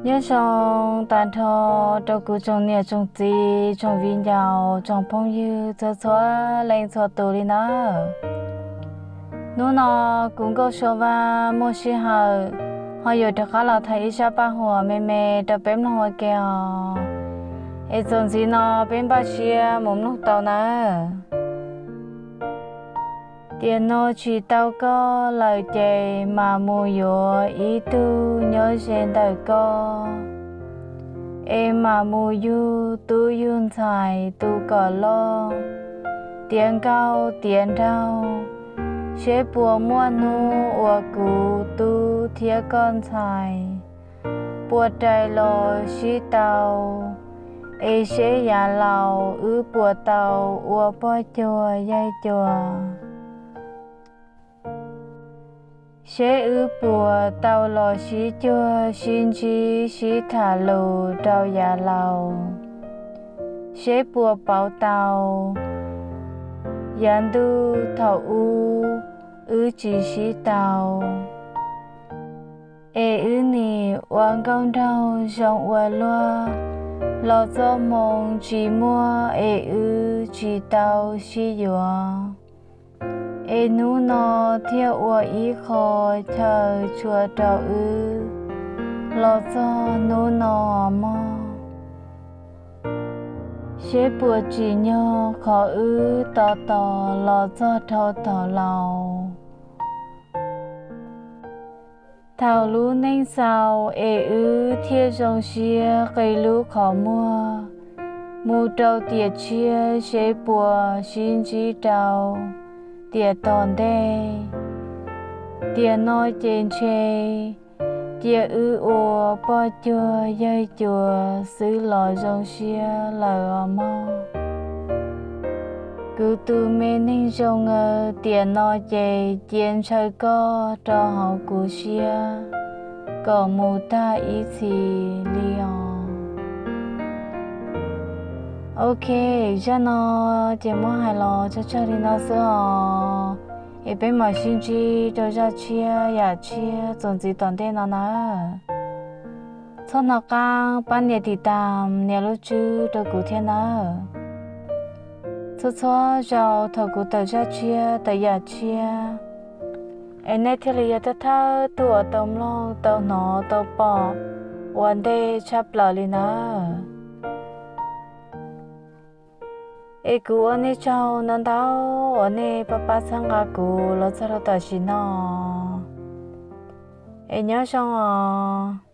Nyob zoo tag nrho rau kuv tsoom niam tsoom txiv, tsoom viv ncaus, tsoom phooj ywg txhua txhua leej txhua tus li nawb. Hnub no kuv Nkauj Sua Vaj muaj sij hawm ho yuav rov qab los thaij ib zaj paj huam me me rau peb mloog ua ke os. Es txuas ntxiv no peb npaj siab mus mloog tau nawb. Tiam no tsis tau koj lawm ces mam mus yuav ib tug nyob ze ntawm koj, es mam mus yug tub yug ntxhais tu kom loj, tiav nkauj tiav nraug, seb puas muaj hnub uas kuv tub thiab koj ntxhais puas rais los sib tau, es seb yav laus wb puas tau ua poj cuag yawg cuas. Seb wb puas tau los sib cuag sib ntsib sib tham lus rau yav laus. Seb puas pauv tau yav ntuj thaum ub wb tsis sib tau, es wb nim ua nkauj nraug zoo ua luaj, los txog hmoo tsis muaj es wb tsis tau sib yuav. Es hnub no thiaj ua ib qho chaw tshua rau wb, los txog hnub no mog. Seb puas tsim nyog qhov wb tos tos los txog dhau tod laus. Thaum lub neej xaus es wb thiaj zoo siab qi lub qhov muag mus rau tiam tshiab seb puas sib ntsib rau tiam tom ntej. Tiam no ces ntshe cia wb ua poj cuag yawg cuas xwb los zoo siab lawm os mog. Kuv tus me neeg zoo, tiam no ces cia ntshaw koj rau hauv kuv siab kom mus tag ib txhis li os. Ok, zaj no ces muab hais los tso tsawg li no xwb os. Es peb mam sib ntsib rau zaj tshiab yam tshiab txuas ntxiv tom ntej no nawb. Txhob hnov qab pab nias tiv tas nias lub tswb rau kuv thiab nawb. Txhua txhua zaus thaum kuv tawm zaj tshiab tawm yam tshiab, es nej thiaj li yog thawj thawj tug uas tau mloog tau hnov tau pom ua ntej tshaj plaws li nawb. Es kuv ua nej tsaug ntau ntau uas nej pab pab txhawb nqa kuv los txog rau tam sim no. Es nyob zoo os.